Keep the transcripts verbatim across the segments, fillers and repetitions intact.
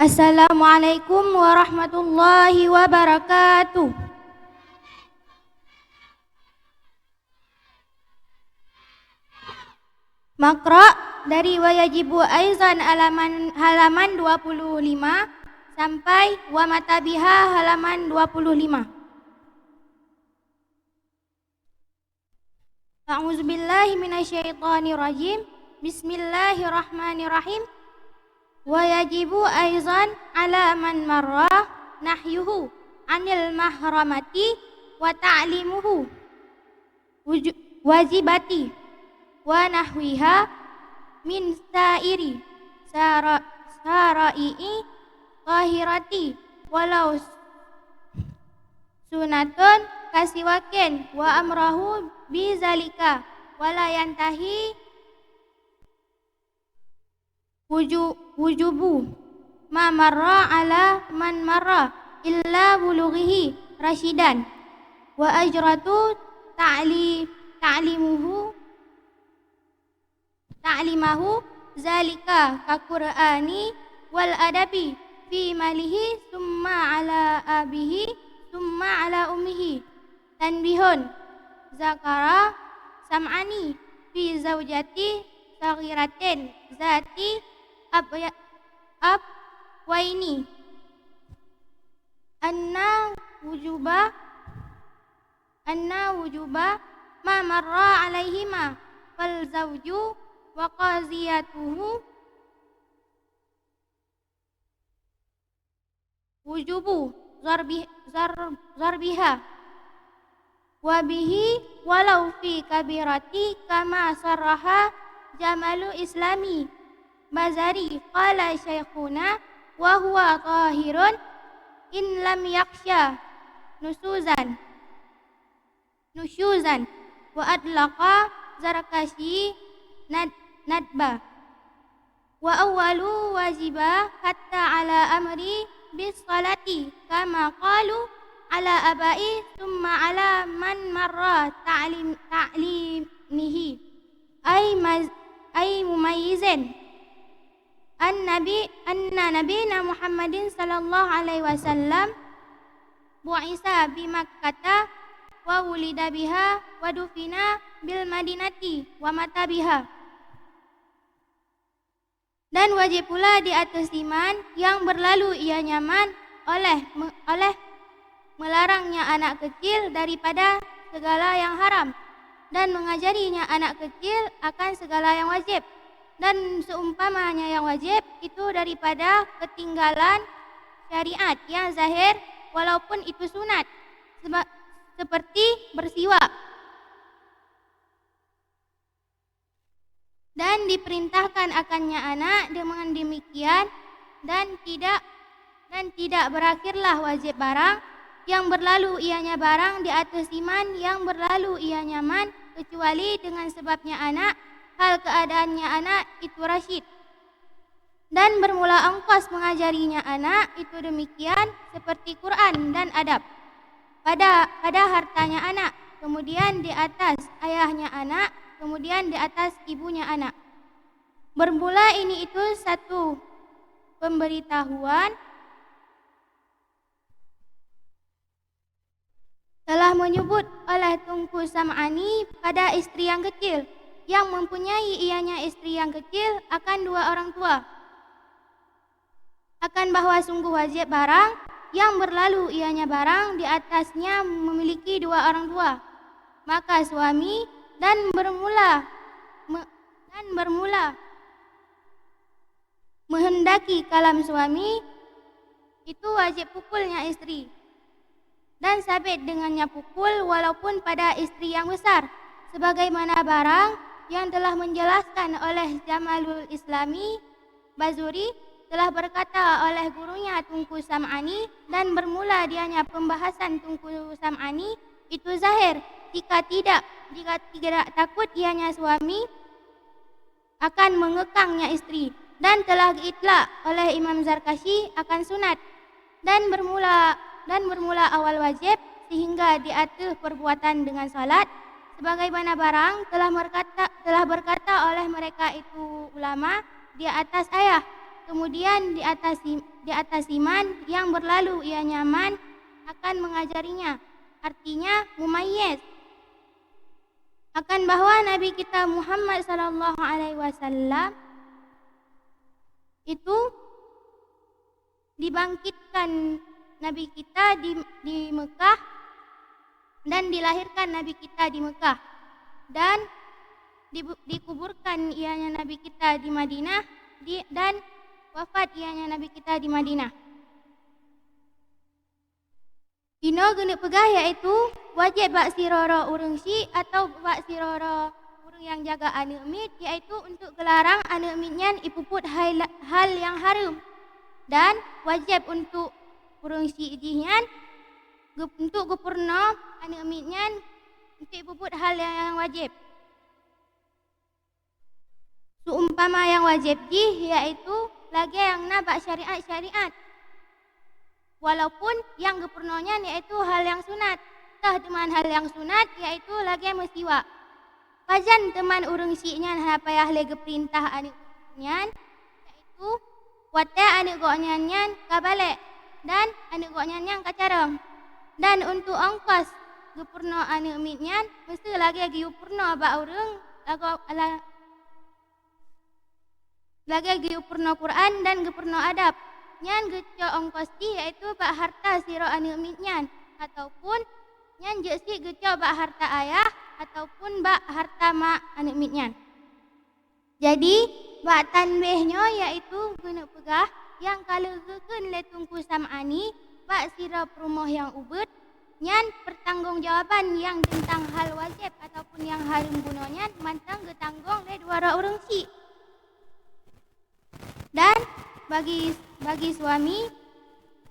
Assalamualaikum warahmatullahi wabarakatuh. Maqra dari wa yajibu aizan halaman, halaman dua puluh lima sampai wa matabiha halaman dua puluh lima. A'udzubillahi minasyaitonirrajim. Bismillahirrahmanirrahim. Wa yajibu aizan ala man marra nahyuhu anil mahramati wa ta'limuhu wuju-, wajibati wa nahwiha min sairi sara-, sarai'i tahirati walau sunatun kasiwakin wa amrahu bizalika wala yantahi wuju-, wujubu ma marra ala man marra illa bulughihi rasyidan wa ajratu ta'li-, ta'limuhu ta'limahu zalika ka Qur'ani wal adabi fi malihi summa ala abihi summa ala ummihi. Tanbihun, zakara sam'ani fi zaujati saghiratin zati abya-, abwaini. Anna wujuba, anna wujuba ma marra alaihima fal zauju wa qaziyatuhu wujubu zarbi-, zar-, zarbiha wa bihi walau fi kabirati kama sarraha Jamalu Islami Bazari qala syaikhuna wa huwa tahirun in lam yakhsha nusuzan nusyuzan, wa atlaqa Zarkashi nad-, nadba. Wa awwalu wajiba hatta ala amri bis salati, kama qalu ala abai, summa ala man marra ta'lim-, ta'limihi. Ay maz-, ay mumayyizin. An Nabi, anna Nabina Muhammadin sallallahu alaihi wasallam bu'isa bi Makkata wa wulida biha wa dufina bil Madinati wa mata biha. Dan wajib pula di ateueh iman nyang beurlalu ia nyaman oleh me-, oleh melarangnya anak kecil daripada segala yang haram, dan mengajarinya anak kecil akan segala yang wajib, dan seumpamanya yang wajib itu daripada ketinggalan syariat yang zahir, walaupun itu sunat, seba-, seperti bersiwak. Dan diperintahkan akannya anak dengan demikian, dan tidak, dan tidak berakhirlah wajib barang yang berlalu ianya barang di ateueh iman yang berlalu ia nyaman, kecuali dengan sebabnya anak, hal keadaannya anak itu rasyid. Dan bermula ongkos mengajarinya anak itu demikian seperti Quran dan adab. Pada, pada hartanya anak, kemudian di atas ayahnya anak, kemudian di atas ibunya anak. Bermula ini itu satu pemberitahuan telah menyebut oleh Teungku Sam'ani pada istri yang kecil, yang mempunyai ianya istri yang kecil akan dua orang tua, akan bahwa sungguh wajib barang yang berlalu ianya barang di atasnya memiliki dua orang tua, maka suami dan bermula me-, dan bermula menghendaki kalam suami, itu wajib pukulnya istri, dan sabit dengannya pukul walaupun pada istri yang besar, sebagaimana barang yang telah menjelaskan oleh Jamalul Islami Bazuri, telah berkata oleh gurunya Teungku Sam'ani, dan bermula dianya pembahasan Teungku Sam'ani, itu zahir, jika tidak, jika tidak takut ianya suami akan mengekangnya istri, dan telah geuitlak oleh Imam Zarkashi akan sunat, dan bermula, dan bermula awal wajib, sehingga di ateueh perbuatan dengan salat, sebagaimana barang telah merkata-, telah berkata oleh mereka itu ulama di atas ayah, Kemudian di atas si-, di atas si man yang berlalu ianya man akan mengajarinya, artinya mumayyiz, akan bahwa Nabi kita Muhammad sallallahu alaihi wasallam itu dibangkitkan Nabi kita di, di Mekah dan dilahirkan Nabi kita di Mekah dan dibu-, dikuburkan ianya Nabi kita di Madinah di, dan wafat ianya Nabi kita di Madinah. Inoe geuneuk peugah yaitu wajéb bak sidroe-droe ureuëng syiek atau bak sidroe-droe ureuëng nyang jaga aneuëk miet, yaitu untuk geularang aneuëk miet nyan ipeubuet hai-, hal nyang hareuem, dan wajéb untuk ureuëng syiek jih nyan geu-, untuk geupeurunoe aneuëk miet nyan untuk ipeubuet hal nyang wajéb. Seumpama nyang wajéb jih, yaitu lagée nyang na bak syariat-syariat, walaupun nyang geupeurunoe nyan yaitu hal nyang sunat. Toh teuma hal nyang sunat, yaitu lagée meusiwak. Pajan teuma ureuëng syiek nyan hana payah lé geupeurintah aneuëk nyan, yaitu watée aneuëk gobnyan nyan ka balek dan aneuëk gobnyan nyan ka carông. Dan untuk ongkos geupeurunoe aneuëk miet nyan, meuseu lagée geuyue peurunoe bak ureuëng lagoe la-, lagée geuyue peurunoe Quran dan geupeurunoe adab. Nyan geucok ongkos jih, yaitu bak harta sidroe aneuëk miet nyan, ataupun nyan jeuet cit geucok bak harta ayah ataupun bak harta mak aneuëk miet nyan. Jadi, bak tanbeh nyoe, yaitu geuneuk peugah nyang ka lheueh geukheun lé Teungku Sam'ani bak sidroe peurumoh nyang ubit, nyan peutanggong jawaban nyang teuntang hal wajéb ataupun nyang hareuem bunoe nyan mantong geutanggong lé dua droe ureuëng syiek. Dan bagi, bagi suami,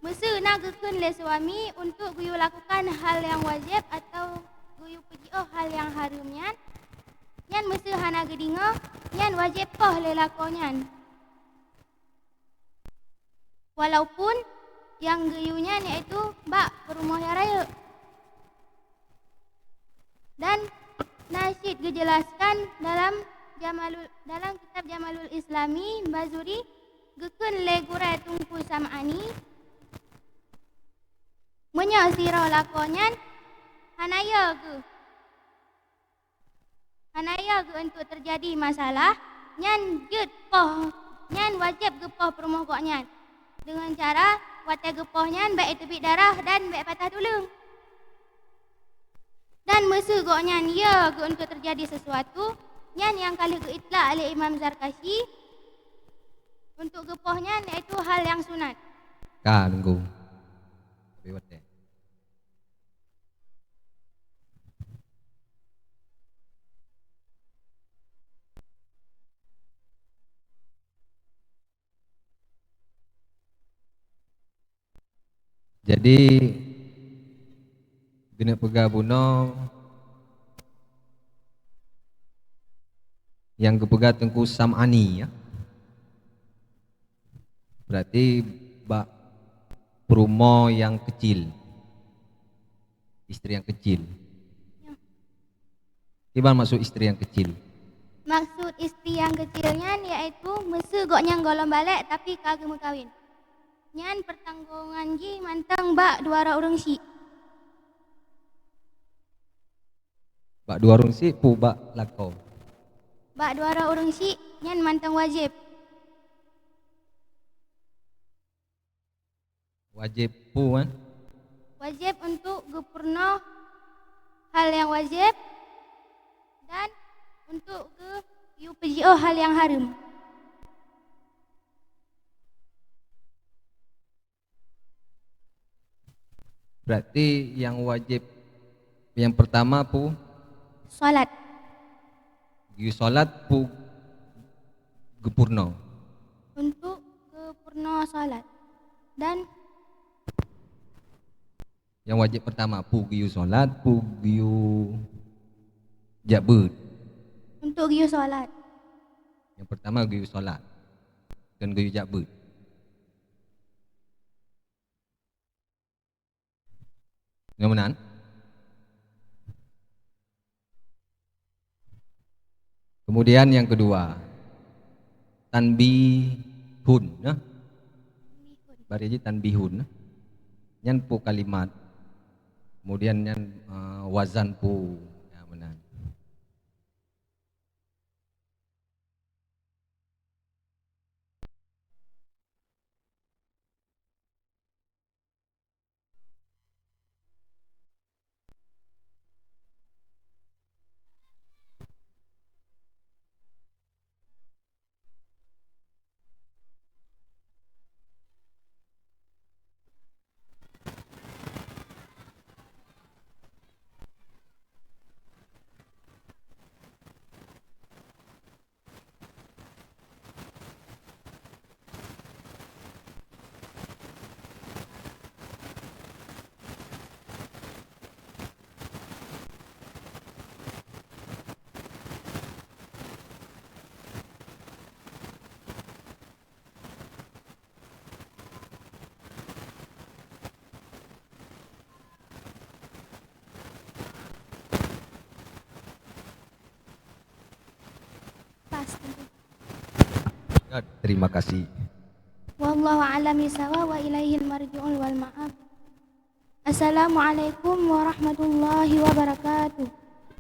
meuseu na geukheun lé suami untuk geuyue lakukan hal nyang wajéb atawa geuyue peujiôh hal nyang hareuem nyan, nyan meuseu hana geudeungoe, nyan wajéb poh lé lakoe nyan. Walaupun nyang geuyue nyan yaitu bak peurumoh nyang rayeuk. Dan na cit geujeulaskan dalam Jamalul, dalam kitab Jamalul Islami, Bajuri geukheun lé gurée Teungku Sam'ani, meunyoe sidroe lakoe nyan hana yo geuh, hana yo geuh untuk teujadi masalah, nyan jeuet poh, nyan wajéb geupoh peurumoh gobnyan. Deungon cara watée geupoh nyan bék teubiet darah dan bék patah tuleueng. Dan meuseu gobnyan yo geuh untuk teujadi sisuatu, nyan nyang ka lheueh geuitlak lé Imam Zarkashi untuk geupoh nyan, yaitu hal nyang sunat. Ka, Teungku. Tapi watée. Jadi, geuneuk peugah bunoe nyang geupeugah Teungku Sam'ani, ya. Berarti bak peurumoh nyang keucil, istri nyang keucil. Ya. Kiban maksud istri nyang keucil? Maksud istri nyang keucil nyan yaitu meuseu gobnyan gohlom balek tapi ka geumeukawen. Nyan peutanggongan jih mantong bak dua droe ureuëng syiek. Bak dua ureuëng syiek peue bak lakoe? Bak dua droe ureuëng syiek nyan mantong wajéb. Wajéb peue, kan? Wajéb untuk geupeurunoe hal nyang wajéb dan untuk geuyue peujiôh hal nyang hareuem. Berarti nyang wajéb nyang peurtama peue? Salat. Geuyue salat peue geupeurunoe? Untuk geupeurunoe salat. Dan nyang wajéb peurtama peue geuyue salat, peue geuyue jak beuet? Untuk geuyue salat. Nyang peurtama geuyue salat, dan geuyue jak beuet. Nyoe meunan. Kemudian yang kedua, tanbih Tanbihun, nah. Bari jih tanbihun, nah. Nyan peue kalimat. Kemudian nyan, eh, wazan peue. Ya, meunan. Pas. Ya, terima kasih. Wallahu a'lam bishawab wa ilaihil marji'un wal ma'ab. Assalamualaikum warahmatullahi wabarakatuh.